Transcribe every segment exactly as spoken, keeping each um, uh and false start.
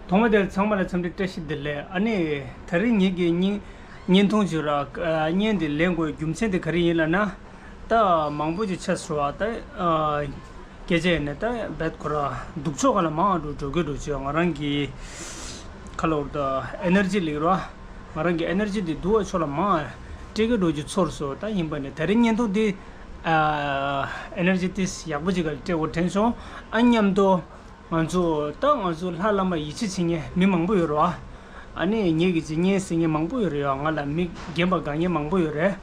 ཐོག་མ་དེར་ཚང་མ་ལ་འཚམས་འདྲི་བཀྲ་ཤིས་བདེ་ལེགས། ཨ་ནི་དེ་རིང་ངེད་ཀྱི་བརྙན་བརྙན་ཐུང་བྱོས་ར། བརྙན་འདི་ལེན་དགོས་རྒྱུ་མཚན་དེ་ག་རེ་ཡིན་ལབ་ན། ད་མང་པོ་ཅིག་ཆགས་སོང་བ། ད་སྐད་ཆ་ཡིན་ན་ད་རྦད་ཁོ་ར་སྡུག་ཕྱོགས་ག་ལ་མང་འགྲོ་འགྲོ་གི་འགྲོ་བྱས། ང་རང་གི་ཁ་ལོར་ད་ཨེ་ནར་ཇི་ལེགས་ར། ང་རང་གི་ཨེ་ནར་ཇི་འདི་སྡུག་པ་ཕྱོགས་ལ་མང་སྤྲད་གི་འགྲོ་རྒྱུ་ཚོར་སོང་། ད་ཡིན་པ་ནི་དེ་རིང་བརྙན་ཐུང་འདི་ཨེ་ནར་ཇི་ཏིས་ཡག་པོ་ཅིག་ག་ལ་སྤྲད་དགོས་དྲན་སོང་། ཨ་མཉམ་དུ། ང་ཚོ་ད་ང་ཚོ་ལྷ་བླ་མ་ཡིད་ཆེས་བྱེད་མཁན་མི་མང་པོ་ཡོད་རེད་བ། ཨ་ནི་ངེད་ཀྱི་རྗེས་བརྙན་གཟིགས་མཁན་མང་པོ་ཡོད་རེད་བ། ང་ལ་མི་རྒན་པ་དགའ་མཁན་མང་པོ་ཡོད་རེད།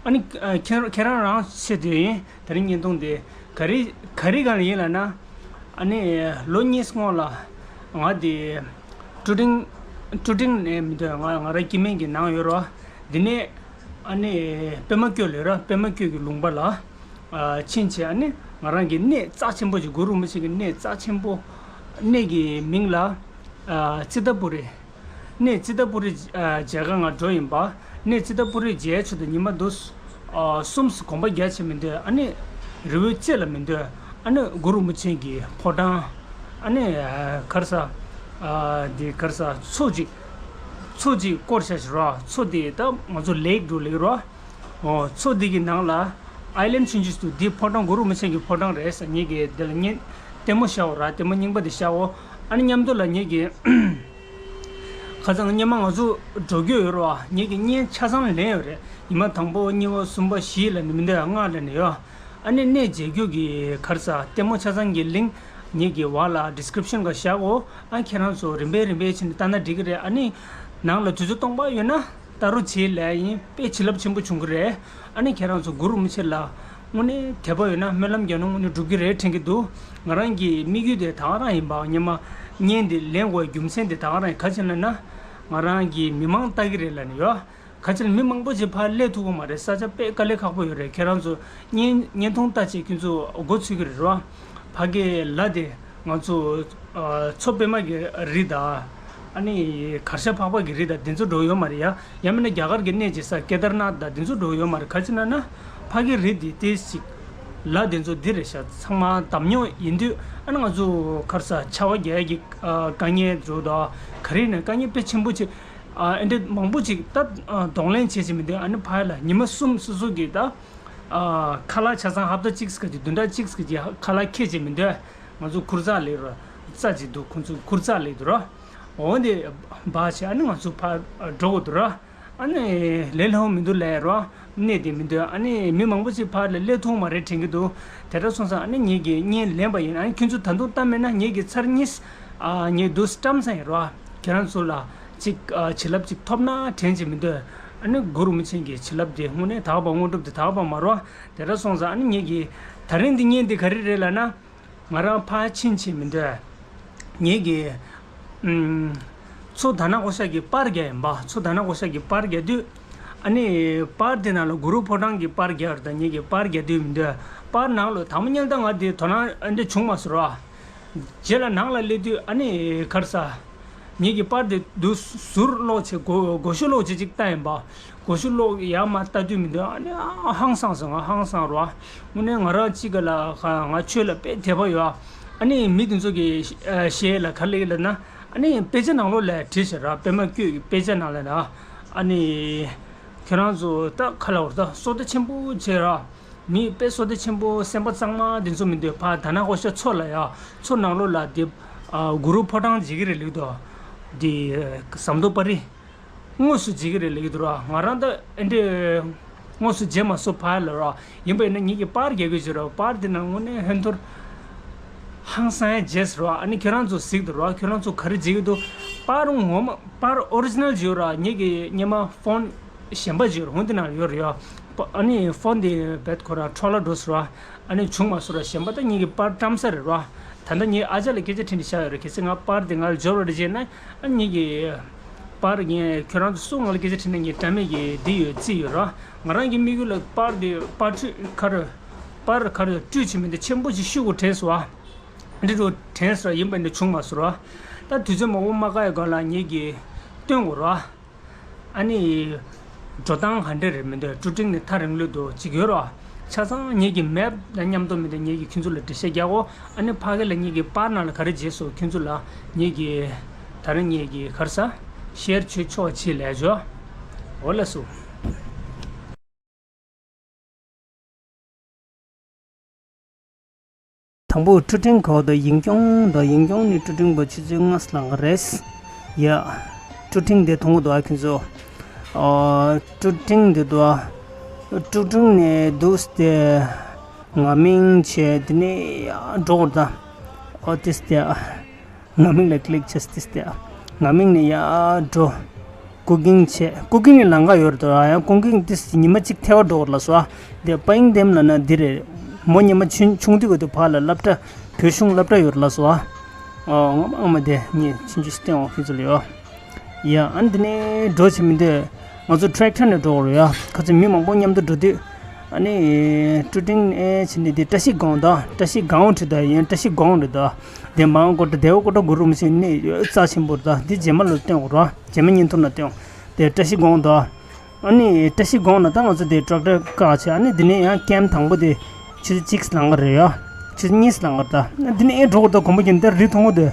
ཨ་ནི་ཨ་ཁྱེད་ཁྱེད་རང་རང་ཆེད་དུ་ཡིན། དེ་རིང་བརྙན་ཐུང་དེ་ག་རེ་ག་རེ་ག་ལ་ཡིན་ལབ་ན། ཨ་ནི་ལོ་གཉིས་སྔོན་ལ་ང་དེ་ཀྲུ་ཀྲིང་ཀྲུ་ཀྲིང་ནས་མི་འདོད། ང་ང་རང་སྐྱེ་དམན་གྱི་ནང་ཡོད་རེད་བ། དེ་ནས་ཨ་ནི་པད་མ་སྐྱོ་ལེ་ར། པད་མ་སྐྱོ་གི་ལུང་པ་ལ། ཨ་ཕྱིན་བྱས། ཨ་ནི་ང་རང་གི་གནས་རྩ་ཆེན་པོ་ཅིག་གུ་རུ་རིན་པོ་ཆེ་གི་གནས་རྩ་ཆེན་པོ། གནས་ཀྱི་མིང་ལ་ཨ་ཙི་ཏ་པུ་རི། གནས་ཙི་ཏ་པུ་རི་ཨ་མཇལ་ཁ་ང་འགྲོ་ཡིན་པ། གནས་ཙི་ཏ་པུ་རི་མཇལ་ཆེད་དུ་ཉི་མ་དུ་ཨ་གསུམ་གོམ་པ་རྒྱག་བྱས་མི་འདོད། ཨ་ནི་རི་བོའི་རྩེ་ལ་མི་འདོད། ཨ་ནི་གུ་རུ་རིན་པོ་ཆེ་གི་ཕོ་བྲང་། ཨ་ནི་ཨ་ག་རེ་ཟ། ཨ་འདི་ག་རེ་ཟ། མཚོ་ཅིག་མཚོ་ཅིག་བསྐོར་བྱས་ཤིག་ར། མཚོ་དེ་ད་ང་ཚོ་ལེག་འགྲོ་ལེག་ར། ཨོ་མཚོ་འདི་གི་ནང་ལ་ཨའི་ལན་ཆུང་ཆུང་ཞིག་འདུག་འདི་ཕོ་བྲང་གུ་རུ་རིན་པོ་ཆེ་གི་ཕོ་བྲང་རེད་ཟེར། ངེད་ཀྱིས་འདི་ལ་བརྙན་ལྟད་མོ་བཞག་འོ་ར། ལྟད་མོ་རྙིང་པ་འདི་བཞག་འོ། ཨ་ནི་མཉམ་དུ་ལ་ངེད་ཀྱིས་ཁ་སང་སྔོན་མ་ང་ཚོ་འགྲོ་རྒྱུ་ཡོད་རེད་བ། ངེད་ཀྱིས་བརྙན་ཆ་ཚང་ལེན་ཡོད་རེད། ཉི་མ་དང་པོ་གཉིས་པ་གསུམ་པ་བཞི་ལ་ནི་མི་འདོད་ཡ་ལྔ་ལ་ནི་ཡོད། ཨ་ནི་གནས་མཇལ་རྒྱུ་གི་ག་རེ་ཟ། ལྟད་མོ་ཆ་ཚང་གི་ལིང་ངེད་ཀྱི་བར་ལ་ཌི་སི་ཀི་རིབ་ཤན་ག་བཞག་འོ། ཨ་ཁྱེད་རང་ཚོ་རིམ་པས་རིམ་པས་ཕྱིན་ནས་ལྟ་ན་འགྲིག་གི་རེད། ཨ་ནི་ནང་ལ་དུས་ཚོད་སྟོང་པ་ཡོད་ན་ལྟ་རོགས་བྱེད་ལབ་ཡིན། དཔེ་བྱིན་རླབས་ཆེན་པོ་བྱུང་གི་རེད། ཨ་ནི་ཁྱེད་རང་ཚོ་གུ་རུ་རིན་པོ་ཆེ་ལ་དངོས་གནས་དད་པ་ཡོད་ན་སྨོན་ལམ་རྒྱག་ན་དངོས་གནས་འགྲུབ་ཀྱི་རེད་དྲན་གྱི་འདུག་ང་རང་གི་དམིགས་ཡུལ་དེ་ད་ག་རང་ཡིན་པ། སྔོན་མ་བརྙན་འདི་ལེན་དགོས་རྒྱུ་མཚན་དེ་ད་ག་རང་ཡིན། ག་ཅི་ལབ་ན་ང་རང་གི་མི་མང་ལྟ་གི་རེད་ལབ་ནི་ཡོད། ག་ཅི་ལ་མི་མང་པོ་ཅིག་ཕར་སླེབས་ཐུབ་ཀྱི་མ་རེད། ས་ཆ་དཔེ་དཀའ་ལས་ཁག་པོ་ཡོད་རེད། ཁྱེད་རང་ཚོ་བརྙན་བརྙན་ཐུང་ལྟ་བྱས་ཁྱེད་ཚོ་མགོ་ཚོད་ཀྱི་རེད་རོ། ཕ་གི་ལ་དེ་ང་ཚོ་ཨ་མཚོ་པདྨ་གི་རི་དང་། ཨ་ནི་གར་ཞ་འཕགས་པ་གི་རི་དང་དེ་ཚོ་འགྲོ་ཡོད་མ་རེད་ཡ། ཡང་མིན་ན་རྒྱ་གར་གྱི་གནས་ཀྱི་ས་ཀེ་དར་ནཱཐ་དང་དེ་ཚོ་འགྲོ་ཡོད་མ་རེད། ག་ཅི་ན་ན་ཕ་གི་རི་དེ་ཏིས་ཅིག་ལ་དེ་ཚོ་འདི་རེད་ཤག་ཚང་མ་འདམ་རྙོག་ཡིན་དུས། ཨ་ནི་ང་ཚོ་གར་ས་ཆར་པ་རྒྱག་ཡ་གི་ཨ་དཀའ་ངལ་འགྲོ་དང་། ག་རེ་ནས་དཀའ་ངལ་དཔེ་ཆེན་པོ་ཅིག་ཨ་ཨེ་འདྲ་མང་པོ་ཅིག་ད་ཨ་གདོང་ལེན་བྱེད་བཞིན་མི་འདུག་ཨ་ནི་ཕ་ཡ་ལ་ཉི་མ་གསུམ་སོ་སོ་གི་ད་ཨ་ཁ་ལག་ཆ་ཚང་ཧབ་ཏ་གཅིག་ཟིག་གི་བདུན་ཕྲག་གཅིག་ཟིག་གི་ཁ་ལག་ཁྱེར་བྱེད་མི་འདུག་ང་ཚོ་ཁུར་ཙག་ལེ་རོ། རྩ་ཅིག་འདུག་ཁོང་ཚོ་ཁུར་ཙག་ལེ་འདུག་རོ། འོ་འདི་འབའ་བྱས། ཨ་ནི་ང་ཚོ་ཕ་འགྲོ་དགོས་འདུག་རོ། ཨ་ནི་ལས་སླ་བོ་མི་འདུག་ལས་རོ། གནས་དེ་མི་འདུག་ཨ་ནི་མི་མང་པོ་ཅིག་ཕར་ལ་སླེབས་ཐུབ་མ་རེད་དྲན་གྱི་འདུག་དེ་འདྲ་སོང་ཙང་ཨ་ནི་ངེད་ཀྱིས་བརྙན་ལེན་པ་ཡིན། ཨ་ནི་ཁྱོད་ཚོ་ད་དུང་ལྟ་མེད་ན་ངེད་ཀྱིས་ཚར་གཉིས་ཨ་ངེད་དུ་སྐྲམ་ས་ཡིན་རོ། ཁྱེད་རང་ཚོ་ལ་ཅིག་ཨ་བྱིན་རླབས་ཅིག་ཐོབ་ན་དྲན་གྱི་མི་འདུག་ཨ་ནི་གུ་རུ་རིན་པོ་ཆེ་གི་བྱིན་རླབས་དེ་དངོས་གནས་དག་པ་དངོས་གྲུབ་དེ་དག་པ་མ་རོ། དེ་འདྲ་སོང་ཙང་ཨ་ནི་ངེད་ཀྱིས་ད་རིང་འདི་བརྙན་འདི་ག་རེ་རེད་ལབ་ན། ང་རང་ཕར་ཕྱིན་ཕྱིན་མི་འདོད། ངེད་ཀྱི་ཨུམ། མཚོ་དྷ་ན་ཀོ་ཤ་གི་པར་རྒྱག་ཡིན་པ། མཚོ་དྷ་ན་ཀོ་ཤ་གི་པར་རྒྱག་དུས། ཨ་ནི་པར་དེ་ནང་ལ་གུ་རུ་ཕོ་བྲང་གི་པར་རྒྱག་རེད་ད། ངེད་ཀྱི་པར་རྒྱག་དུས་མི་འདོད། པར་ནང་ལ་དང་པོ་ཉལ་ད་ང་དེ་དོ་སྣང་འདི་བྱུང་མ་སོང་ར། རྗེས་ལ་ནང་ལ་སླེབས་དུས་ཨ་ནི་གར་ས། ངེད་ཀྱི་པར་དེ་དུ་ཟུར་ལོག་བྱས་སྒོ་སྒོ་ཤུ་ལོག་བྱས་ཅིག་ལྟ་ཡིན་པ། སྒོ་ཤུ་ལོག་ཡར་མར་ལྟ་དུས་མི་འདུག་ཨ་ནི་ཨ་ཧང་སངས་སོང་། ང་ཧང་སངས་རོ། དངོས་གནས་ང་རང་གཅིག་ག་ལ་ང་ཆོས་ལ་དཔེ་དད་པ་ཡོད། ཨ་ནི་མི་དེ་ཚོ་གི་ཨ་གཞས་ལ་ག་རེ་ལབ་ན། ཨ་ནི་དཔེ་ཆ་ནང་ལོགས་ལ་བྲིས་ཤག་ར། པད་མ་བཀོད་ཀྱི་དཔེ་ཆ་ནང་ལ་ན། ཨ་ནི་ཁྱེད་རང་ཚོ་ད་ཁ་ལ་བར་ད་བསོད་བདེ་ཆེན་པོ་བྱས་ར། མི་དཔེ་བསོད་བདེ་ཆེན་པོ་སེམས་པ་གཙང་མ་དེ་ཚོ་མི་འདུག་ཕར་དྷ་ན་ཀོ་ཤ་མཚོ་ལ་ཡ། མཚོ་ནང་ལོགས་ལ་དེ་ཨ་གུ་རུ་ཕོ་བྲང་མཇལ་གྱི་རེད་ལབ་འདུག་དེ་ཟམ་གདོང་པར་རིས་དངོས་སུ་མཇལ་གྱི་རེད་ལབ་འདུག་ར། ང་རང་ད་ཨེ་འདྲས་དངོས་སུ་མཇལ་མ་སོང་ཕར་ལ་ར། ཡིན་པ་ཡིན་ན་ངེད་ཀྱི་པར་རྒྱག་གི་བྱེད་ར། པར་དེ་ནང་དངོས་གནས་ཧན་ཐོར་ཧང་སང་ཡ་མཇལ་སོང་ར། ཨ་ནི་ཁྱེད་རང་ཚོ་གཟིགས་འདུག་ར། ཁྱེད་རང་ཚོ་ག་རེ་མཇལ་གྱི་འདུག་པར་ངོ་མ་པར་ཨོ་རི་ཇི་ནལ་བྱེད་ར། ངེད་ཀྱི་སྔོན་མ་ཕོན་གཞན་པ་ཅིག་ཡོད་རེད། འོན་ཏེ་ནང་ཡོད་རེད་ཡ། ཨ་ནི་ཕོན་དེ་རྦད་ཁོ་རང་འཕྲོ་བརླག་འགྲོ་སོང་ར། ཨ་ནི་བྱུང་མ་སོང་ར། གཞན་པ་ད་ངེད་ཀྱི་པར་བཀྲམ་ས་རེད་ར། ད་ལྟ་ངས་ཨ་ཅག་ལ་སྐད་ཆ་དྲིས་ནས་བཞག་ཡོད་རེད། གལ་སྲིད་ང་པར་དེ་ང་ལ་འབྱོར་བ་རེད་བྱས་ན། ཨ་ངེད་ཀྱི་པར་ངས་ཁྱོད་རང་ཚོ་སུ་ང་ལ་སྐད་ཆ་དྲིས་ན་ངས་འདྲ་མེད་ཀྱི་འདི་ཡོད་རྩིས་ཡོད་ར། ང་རང་གི་དམིགས་ཡུལ་ལ་པར་དེ་པར་འཕྲུལ་ཁ་རུ་པར་ཁ་རུ་སྤྲོད་བྱེད་མི་འདི་ཆེན་པོ་ཞིག་ཤུགས་དྲན་སོང་བ། འདི་རུ་དྲན་སོང་ཡིན་པ་འདི་བྱུང་མ་སོང་ར། ད་དུས་ཚོད་མང་པོ་མ་བཀག་ཡ་སྒང་ལ་ངེད་ཀྱིས་སྟོན་དགོས་ར། ཨ་ནི། འགྲོ་སྟངས་ག་འདྲ་རེད་མི་འདུག་ཀྲུ་ཀྲིང་ནས་ཐག་རིང་ལོས་འདུག་ཅིག་ཡོད་ར། ཆ་ཚང་ངེད་ཀྱི་མེབ་དང་མཉམ་དུ་མི་འདུག་ངེད་ཀྱིས་ཁྱོད་ཚོ་ལ་འགྲེལ་བཤད་རྒྱག་གོ། ཨ་ནི་ཕ་གི་ལ་ངེད་ཀྱི་པར་ནང་ལ་ག་རེ་མཇལ་སོང་ཁྱོད་ཚོ་ལ་ངེད་ཀྱི་ ད་རིང་ངེད་ཀྱི་ཁར་ས་ཤེར་བྱེད་ཆོག་ཅི་ལས་བྱོ། འོ་ལགས་སོ། དང་པོ་ཀྲུ་ཀྲིང་གོ་དོ་ཡིན་ཀྱོང་དོ་ཡིན་ཀྱོང་ནི་ཀྲུ་ཀྲིང་པོ་ཆུ་ཚོད་ལྔ་ལང་ག་རེས། ཡ། ཀྲུ་ཀྲིང་དེ་མཐོང་གོ་དོ་ཨ་ཁྱོད་ཚོ། ཨོ། ཀྲུ་ཀྲིང་དེ་དོ། ཀྲུ་ཀྲིང་ནས་འདུག་སྟེ། ང་མིང་བྱས་དེ་ནས་ཡ་འགྲོ་གོ་ད། ཨོ་ཏིས་ཏེ། ང་མིང་ལ་ཀི་ལིག་བྱས་ཏིས་ཏེ། ང་མིང་ནས་ཡ་འགྲོ། ཀུ་ཀིང་བྱས། ཀུ་ཀིང་ནི་ལང་ཀ་ཡོད་རེད་དོ། ཡང་ཀུ་ཀིང་ཏིས་ཉི་མ་གཅིག་ཐལ་བ་འགྲོ་གོ་ལ་སོ། དེ་པ་ཡིང་དེམ་ལ་ན་འདི་རེད། མོ་ཉི་མ་ཆུང་ཆུང་དུས་ག་དུས་ཕ་ལ་སློབ་གྲྭ། བོད་གཞུང་སློབ་གྲྭ་ཡོད་རེད་ལ་སོ། ཨོ་ང་མ་ཨ་མ་དེ་ངས་ཆུང་ཆུང་སྟེང་འོག་ཁྱོད་ཚོ་ལ་ཡོད། ཡ་ཨ་ནི་འདི་ནས་འགྲོ་བྱེད་མི་འདོད། ང་ཚོ་ཊེག་ཊར་ནས་འགྲོ་དགོས་རེད་ཡ། ཁ་ཚོད་མི་མང་པོ་མཉམ་དུ་འགྲོ་དུས། ཨ་ནི། ཀྲུ་ཀྲིང་ཨེ་བྱེད་ནི་འདི་བཀྲ་ཤིས་སྒང་དང་བཀྲ་ཤིས་སྒང་བྲིས་དང་ཡིན་བཀྲ་ཤིས་སྒང་རེད་དོ། དེ་མང་ཀོ་ཏྲ་དེའུ་ཀོ་ཏྲ་གུ་རུ་མི་ཤེས་ནི་རྩ་ཆེན་པོ་རེད་དོ། འདི་རྗེས་མ་ལ་སྟོན་དགོས་རེད། རྗེས་མ་བརྙན་ཐུང་ལ་སྟོན། དེ་བཀྲ་ཤིས་སྒང་དང་། ཨ་ནི་བཀྲ་ཤིས་སྒང་ན་ད་ང་ཚོ་དེ་ཊེག་ཊར་བཀག་བྱས་ཨ་ནི་འདི་ནས་ཡང་ཀེམ་དང་པོ་དེ་ཆུ་ཚོད་གཅིག་ལང་གི་རེད་ཡ། ཆུ་ཚོད་གཉིས་ལང་གི་རེད་ད། འདི་ནས་ཨེ་འགྲོ་གི་རེད་ད། གོམ་པ་གྱོན་ད་རི་མཐོང་གི་འདུག་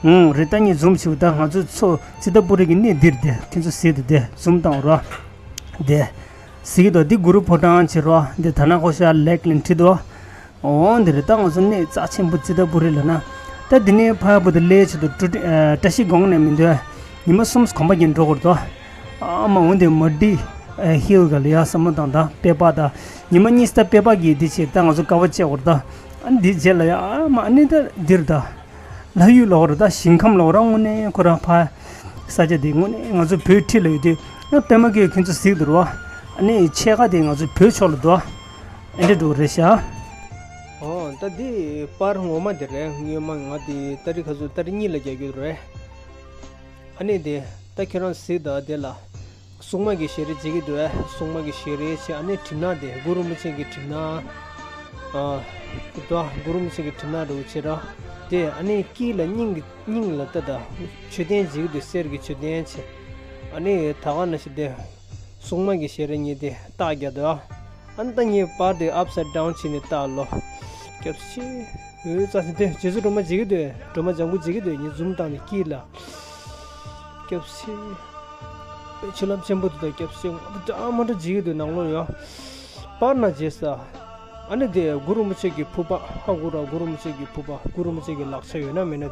ཨུང་རི་ད་ངས་ཛུམ་བྱེད་ད། ང་ཚོ་ཚོ་ཙི་ཏ་པུ་རི་གི་གནས་འདིར་དེ་ཁྱེད་ཚོ་ཟེར་དེ་དེ་ཛུམ་བཏང་རོགས། དེ་ཟེར་གི་འདུག་འདི་གུ་རུ་ཕོ་བྲང་བྱེད་རོགས། འདི་ད་ན་ཁོ་ཤ་ལེག་ལིན་ཁྲིད་དོ། འོ་འདི་རེད་ད། ང་ཚོ་གནས་རྩ་ཆེན་པོ་ཙི་ཏ་པུ་རི་ལ་ན། ད་འདི་ནས་ཕ་བུ་དེ་ལས་ཆེད་དུ་ཀྲུ་ཀྲི་ཨ་བཀྲ་ཤིས་སྒང་ནས་མི་འདོད། ཉི་མ་གསུམ་གོམ་པ་གྱོན་འགྲོ་དགོས་རེད་དོ། ཨ་མ་འོན་ཏེ་མ་ཌི་ཧིལ་ག་ལ་ཡ་བསམ་བློ་བཏང་ད་པེ་པ་ད། ཉི་མ་གཉིས་ད་པེ་པ་གི་འདི་བྱེད་ད་ང་ཚོ་དཀའ་བ་སྤྱད་དགོས་རེད་ད། ཨ་འདི་རྗེས་ལ་ཡ་ཨ་མ་ཨ་ནི་ད་འདིར་ད། ལྷ་ཡུལ་ལོག་རེད་ད། ཞིང་ཁམས་ལོག་ར་དངོས་གནས་ཁོ་རང་ཕ། ས་ཆ་འདི་དངོས་གནས་ང་ཚོ་བོད་ཁྲི་ལ་ཡོད་དུས་ང་པད་མ་ཁྱོད་ཁྱོད་ཚོ་གཟིགས་འདུག་རོ། ཨ་ནི་ཕྱེད་ཀ་དེ་ང་ཚོ་བོད་ཕྱོགས་ལ་འདུག་ཨེ་འདྲ་འགྲོ་རེད་ཤག་ཨོ་ད་འདི་པར་ངོ་མ་དེ་རེད། སྔོན་མ་ང་དེ་ཏ་རིག་ཁ་སོ་ཏ་རིག་གཉིས་ལ་རྒྱག་རྒྱུ་རེད། ཨ་ནི་དེ་ད་ཁྱེད་རང་གཟིགས་དང་དེ་ལ། སྲུང་མ་གི་ཞལ་རས་མཇལ་གྱི་འདུག་ཨེ། སྲུང་མ་གི་ཞལ་རས་བྱས་ཨ་ནི་གྲིབ་ནག་དེ་གུ་རུ་རིན་པོ་ཆེ་གི་གྲིབ་ནག་ཨ་དོ་གུ་རུ་རིན་པོ་ཆེ་གི་གྲིབ་ནག་འདྲ་བོ་བྱས་ར། དེ་ཨ་ནི་དཀྱིལ་ལ་སྙིང་གི་སྙིང་ལ་ལྟ་ད། མཆོད་རྟེན་མཇལ་གྱི་འདུག་གསེར་གྱི་མཆོད་རྟེན་བྱས། ཨ་ནི་ད་ག་ནང་བཞིན་དེ། སྲུང་མ་གི་ཞལ་རས་ཉིད་དེ་རྟགས་རྒྱག་འདུག་ཨ་ནི་ད་ངས་པར་དེ་ཨབ་སའིཌ་ཌའོན་བྱས་ནས་བལྟས་ལོ། སྐྱབས་སེ། འོད་རྩ་ཆེན་དེ་རྗེ་བཙུན་སྒྲོལ་མ་མཇལ་གྱི་འདུག་སྒྲོལ་མ་ལྗང་གུ་མཇལ་གྱི་འདུག་ངས་ཛུམ་བཏང་ནས་དཀྱིལ་ལ། སྐྱབས་སེ། དཔེ་ཆུ་ལམ་ཆེན་པོ་དེ་དང་སྐྱབས་སེ་ང་ཚོ་འདྲ་མ་འདྲ་མཇལ་གྱི་འདུག་ནང་ལོགས་ཡོ། པར་ན་རྗེས་ས། ཨ་ནི་དེ་གུ་རུ་རིན་པོ་ཆེ་གི་ཕུར་པ་ཧ་གོ་ར། གུ་རུ་རིན་པོ་ཆེ་གི་ཕུར་པ་གུ་རུ་རིན་པོ་ཆེ་གི་ལག་ཆ་ཡོད་ན་མེད་ན་དེ།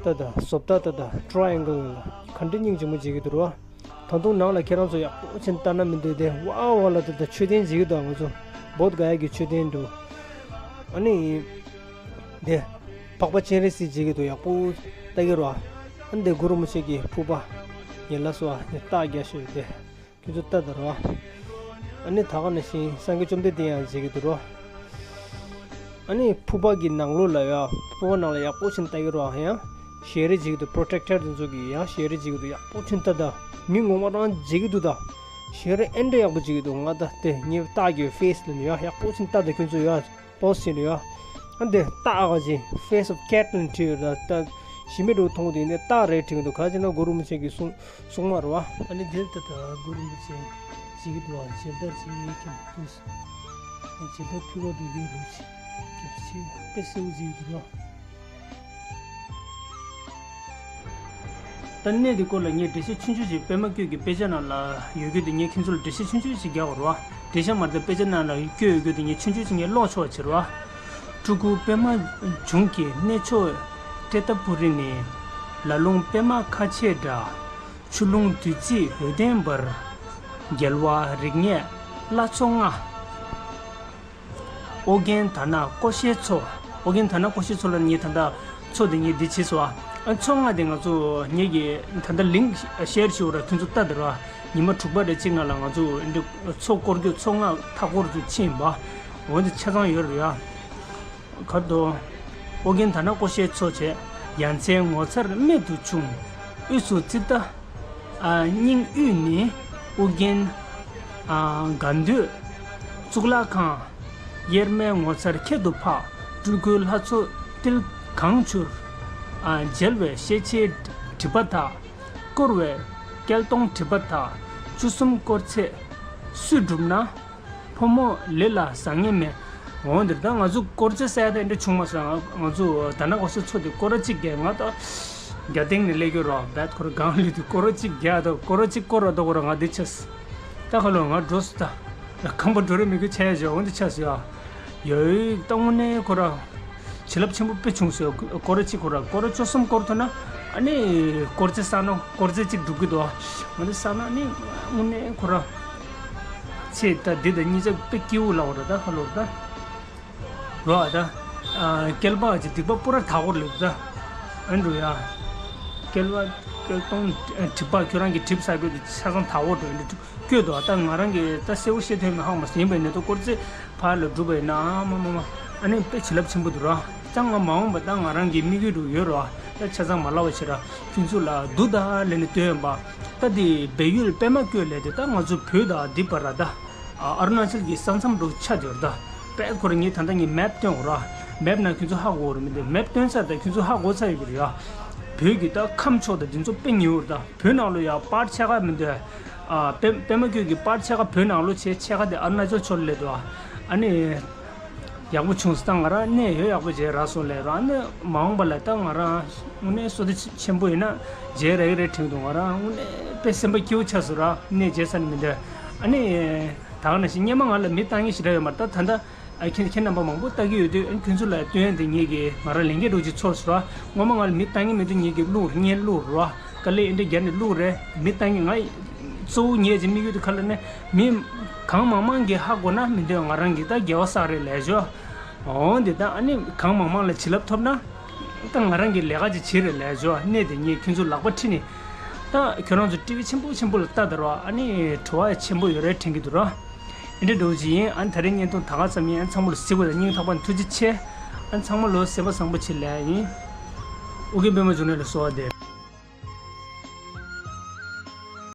ད་ད་བཟོ་ལྟ་ད་ད་ཊྲའི་ཨེང་གལ་ལ་ག་འདྲ་སྙིང་རྗེ་མོ་མཇལ་གྱི་འདུག་རོ། ད་དུང་ནང་ལ་ཁྱེད་རང་ཚོ་ཡག་པོ་ཕྱིན་ལྟ་ན་མི་འདོད་དེ་ཝ་ཝ་ལ་དེ་ད་མཆོད་རྟེན་མཇལ་གྱི་འདུག་ང་ཚོ་བོད་ག་ཡ་གི་མཆོད་རྟེན་འདུག་ཨ་ནི་དེ་འཕགས་པ་སྤྱན་རས་གཟིགས་མཇལ་གྱི་འདུག་ཡག་པོ་ལྟ་གི་རོ། ཨ་ནི་དེ་གུ་རུ་རིན་པོ་ཆེ་གི་ཕུར་པ་ཡིན་ལ་སོ་ཨ་ནི་རྟགས་རྒྱག་ཤོད་དེ་ཁྱོད་ཚོ་ལྟ་དང་རོ། ཨ་ནི་ད་ག་ནང་བཞིན་སངས་རྒྱས་བཅོམ་ལྡན་འདས་ཡང་མཇལ་གྱི་འདུག་རོ། ཨ་ནི་ཕུར་པ་གི་ནང་ལོགས་ལ་ཡ་ཕུར་པ་ནང་ལ་ཡག་པོ་ཕྱིན་ལྟ་གི་རོ། ཡང་ཞལ་རས་མཇལ་གྱི་འདུག་པྲོ་ཊེག་ཊར་དེ་ཚོ་གི་ཡང་ཞལ་རས་མཇལ་གྱི་འདུག་ཡག་པོ་ཕྱིན་ལྟ་ད། མི་ངོ་མ་རང་མཇལ་གྱི་འདུག་ད། ཞལ་རས་ཨེ་འདྲ་ཡག་པོ་མཇལ་གྱི་འདུག་ང་ད་དེ་ངའི་རྟགས་ཀྱི་ཕེ་སི་ལ་ནི་ཡ་ཡག་པོ་ཕྱིན་ལྟ་ད། ཁྱོད་ཚོ་ཡ་པོ་སི་ཊི་བྱས་ནས་ཡ། ཨ་འདི་རྟགས་ཀ་ཅིག་Face of Cat ལ་བྲིས་ཡོད་ད། ད་ཞི་མི་འདྲ་བོ་མཐོང་དུས་ནི་རྟགས་རེད་བྲིས་ཀྱི་འདུག་ག་ཅི་ན་གུ་རུ་རིན་པོ་ཆེ་གི་གསུང་། སྲུང་མ་རེད་བ། ཨ་ནི་འདིར་ད་ལྟ་གུ་རུ་རིན་པོ་ཆེ་བྱེད་ཀྱི་འདུག་བ། མཇལ་དར་བྱེད་ཀྱི་ཡོད་ཀྱི་འདུག་མཇལ་དར་ཕུལ་བ་འདུག་གི་འདུག་ཅི། སྐྱབས་ཆེ་དཔེ་གསལ་བོ་བྱེད་ཀྱི་འདུག་བ། ད་གནས་འདི་སྐོར་ལ་ངས་འགྲེལ་བཤད་ཆུང་ཆུང་ཅིག་པད་མ་བཀོད་ཀྱི་དཔེ་ཆ་ནང་ལ་ཡོད་རྒྱུ་དེ་ངས་ཁྱེད་ཚོ་ལ་འགྲེལ་བཤད་ཆུང་ཆུང་ཅིག་རྒྱག་དགོས་རེད་བ། འགྲེལ་བཤད་མ་རེད་ད། དཔེ་ཆ་ནང་ལ་བཀོད་ཡོད་རྒྱུ་དེ་ངས་ཆུང་ཆུང་ཅིག་ངས་ཀློག་ཆོག་བྱེད་རེད་བ། སྤྲུལ་སྐུ་པད་མ་འབྱུང་གི་གནས་མཆོག་ཏྲེ་ཏ་པུ་རི་ནས། ལ་ལུང་པད་མ་ཁ་ཕྱེ་འདྲ། ཆུ་ཀླུང་བདུད་རྩིའི་འོད་ལྡན་འབར། རྒྱལ་བ་རིགས་ལྔའི་ལྷ་ཚོགས་ལྔ། ཨོ་རྒྱན་དྷ་ན་ཀོ་ཤའི་མཚོ། ཨོ་རྒྱན་དྷ་ན་ཀོ་ཤའི་མཚོ་ལ་ངས་ད་ལྟ་མཚོ་དེ་ངས་འདི་བྱས་སོང་ཨ། མཚོ་ལྔ་དེ་ང་ཚོ་ངེད་ཀྱིས་ད་ལྟ་ལིང་ཤེར་བྱེད་འོ་ར། ཁྱོད་ཚོ་ལྟ་དེ་ར། ཉི་མ་དྲུག་པ་རེ་གཅིག་ནང་ལ་ང་ཚོ་འདི་མཚོ་སྐོར་རྒྱུ་མཚོ་ལྔ་མཐའ་སྐོར་དུ་ཕྱིན་པ། འོ་འདི་ཆ་ཚང་ཡོད་རེད་ཡ། གར་དོ། ཨོ་རྒྱན་དྷ་ན་ཀོ་ཤའི་མཚོ་བྱས། ཡ་མཚན་ངོ་མཚར་རྨད་དུ་བྱུང་། དབུས་སུ་ཙི་ཏ། ཨ་སྙིང་དབུས་ནི་ཨོ་རྒྱན། ཨ་དགའ་འདོད་གཙུག་ལག་ཁང་། དབྱེར་མེད་ངོ་མཚར་ཁྱད་དུ་འཕགས། སྤྲུལ་སྐུའི་ལྷ་ཚོགས་ཏིལ་གང་བསྐྱུར། ཨ་མཇལ་བས་ཤེས་བྱའི་སྒྲིབ་པ་དག་བསྐོར་བས་སྐལ་སྟོང་སྒྲིབ་པ་དག་བཅུ་གསུམ་བསྐོར་ཚད་སུས་བསྒྲུབས་ན། ཕོ་མོ་ལས་ལ་བཟང་ངན་མེད། འོ་འདིར་ད་ང་ཚོ་སྐོར་ཚད་ཟེར་ཡ་ད་འདྲ་བྱུང་མ་སོང་། ང་ང་ཚོ་དྷ་ན་ཀོ་ཤའི་མཚོ་དེ་སྐོར་ར་གཅིག་གས་ང་ད། རྒྱ་སྟེང་ནས་སླེབས་ཀྱི་རོགས་བད་ཁོ་ར་གང་ལུས་དུས་སྐོར་ར་གཅིག་རྒྱག་དང་སྐོར་ར་གཅིག་སྐོར་ར་དོ་ཁོ་ར་ང་འདི་ཆས། ད་ཁ་ལོ་ང་འགྲོ་སུ་ད། ཁང་པ་འགྲོ་རེ་མི་དགོས་ཆ་ཡ་བཞག་འོན་ཏེ་ཆས་སུ་ཡ། ཡོད་ད་དངོས་གནས་ཁོ་ར། བྱིན་རླབས་ཆེན་པོ་དཔེ་བྱུང་སོ་སྐོར་ར་གཅིག་ཁོ་ར་སྐོར་ར་བཅུ་གསུམ་སྐོར་ཐུབ་ན། ཨ་ནི་སྐོར་རྩེ་ས་ནོ་སྐོར་རྩེ་གཅིག་འགྲུབ་ཀྱི་འདུག་འོན་ཏེ་ས་ན་ཨ་ནི་དངོས་གནས་ཁོ་ར། ཆེ་ད་འདི་ད་གཉིས་ཆ་དཔེ་སྐྱིད་པོ་ལ་འོ་ར་ད་ཁ་ལོ་ར་ད། རོ་ཨ་ད། ཨ་སྐལ་པ་ཅི་སྡིག་པ་པུ་ར་དག་གོ་ལེ་ད། ཨ་འགྲོ་ཡ། སྐལ་པ་སྐལ་སྟོང་གྲིབ་པ་ཁྱོད་རང་གི་གྲིབ་ས་གོ་དེ་ཆ་ཚང་དག་གོ་འགྲོ་ཡ་འགྲོ་སྐྱོད་དོ་ད་ང་རང་གི་ད་གསལ་པོ་ཤེས་ཐོན་མི་ཧང་མ་ཟིན་པའི་ནི་ད་སྐོར་རྩེ་ཕར་ལ་འགྲུབ་པའི་ན་ཨ་མ་མ་མ་ཨ་ནི་དཔེ་བྱིན་རླབས་ཆེན་པོ་འདུག་ར། ད་ང་མ་འོངས་པ་ད་ང་རང་གི་དམིགས་ཡུལ་དུ་ཡོད་ར། ད་ཆ་ཚང་མ་ལབ་པ་བྱེད་ར་ཁྱོད་ཚོ་ལ་འདུག་ད་ལས་ནི་སྟོན་པ། ད་དེ་སྦས་ཡུལ་པད་མ་བཀོད་ལས་དེ་ད་ང་ཚོ་བོད་དང་འདི་བར་ར་ད། ཨ་ཨ་རུ་ན་ཅལ་གྱི་ས་མཚམས་རུ་ཆགས་ཡོད་རེད་ད། པད་ཁོ་ར་ངས་ད་ལྟ་ངས་མེབ་སྟོན་འོ་ར། མེབ་ནང་ཁྱོད་ཚོ་ཧ་གོ་རེད་མི་འདུག་མེབ་སྟོན་ས་ད་ཁྱོད་ཚོ་ཧ་གོ་ཚར་ཡོད་ཀྱི་རེད་ཡ། བོད་ཀྱི་ད་ཁམས་ཕྱོགས་ད་འདི་ཚོ་དཔེ་ཉེ་བོ་རེད་ད། བོད་ནང་ལོ་ཡ་པར་ཕྱེད་ཀ་མི་འདུག་ཨ་པད་པད་མ་ཁྱོད་ཀྱི་པར་ཕྱེད་ཀ་བོད་ནང་ལོ་བྱས་ཕྱེད་ཀ་དེ་ཨ་རུ་ན་ཅལ་ཕྱོགས་ལ་སླེབས་འདུག་ཨ་ནི། ཡག་པོ་བྱུང་སོང་ད་ང་རང་གནས་ཡོད་ཡག་པོ་མཇལ་རག་སོང་ལས་རང་ནི་མ་འོངས་པ་ལ་ད་ང་རང་དངོས་གནས་བསོད་བདེ་ཆེན་པོ་ཡིན་ན་མཇལ་རག་གི་རེད་དྲན་འདུག་ང་རང་དངོས་གནས་དཔེ་སེམས་པ་སྐྱིད་པོ་ཆགས་སོང་ར་གནས་མཇལ་ས་ནི་མི་འདུག་ཨ་ནི་ད་ག་ནང་བཞིན་སྔོན་མ་ང་ལ་མི་བཏང་མཁན་ཞེ་དྲག་ཡོད་མ་རེད་ད་ད་ལྟ་ཨ་ཁྱེད་ཁྱེད་རྣམ་པ་མང་པོ་ལྟ་གི་ཡོད་དུས་ཨ་ཁྱོད་ཚོ་ལ་སྟོན་ཡ་དེ་ངེད་ཀྱི་ང་རང་ལས་འགན་འདྲ་བོ་ཅིག་ཚོར་སོང་ར་སྔོན་མ་ང་ལ་མི་བཏང་མཁན་མི་འདུག་ངེད་ཀྱི་བླུག་རེད་བརྙན་བླུག་རེད་ར། དཀའ་ལས་ཨེ་འདྲ་རྒྱབ་ནས་བླུགས་རེད་མི་བཏང་གི་ང་གཙོ་བོ་ངས་ཀྱི་དམིགས་ཡུལ་དེ་ག་ལ་ནས་མི་གང་མང་མང་གིས་ཧ་གོ་ན་མི་འདོད་ང་རང་གིས་ད་དགེ་བ་བསགས་རེད་ལས་ཞོ། འོང་དེ་ད་ཨ་ནི་གང་མང་མང་ལ་བྱིན་རླབས་ཐོབ་ན་ད་ང་རང་གིས་ལས་ཀ་ཅིག་བྱེད་རེད་ལས་ཞོ་གནས་དེ་ངས་ཁྱོད་ཚོ་ལག་པ་ཁྲིད་ནས་ད་ཁྱོད་རང་ཚོ་ཊི་ཝི་ཆེན་པོ་ཆེན་པོ་ལ་ལྟ་དར་བ་ཨ་ནི་བྲོ་བ་ཆེན་པོ་ཡོད་རེད་དྲན་གྱི་འདུག་ར། ཨེ་འདྲ་འདྲ་བོ་ཅིག་ཡིན་ཨ་ནི་ད་རེས་བརྙན་ཐུང་ད་ག་ཙམ་ཡིན་ཨ་ནི་ཚང་མ་ལ་གཟིགས་པ་དང་སྙིང་ཐག་པ་ནས་ཐུགས་རྗེ་ཆེ་ཨ་ནི་ཚང་མ་ལ་སེམས་པ་བཟང་པོ་བྱེད་ལས་ཡིན། ཨོ་ཀེ་པད་མ་འབྱུང་གནས་ལ་གསོལ་བ་འདེབས།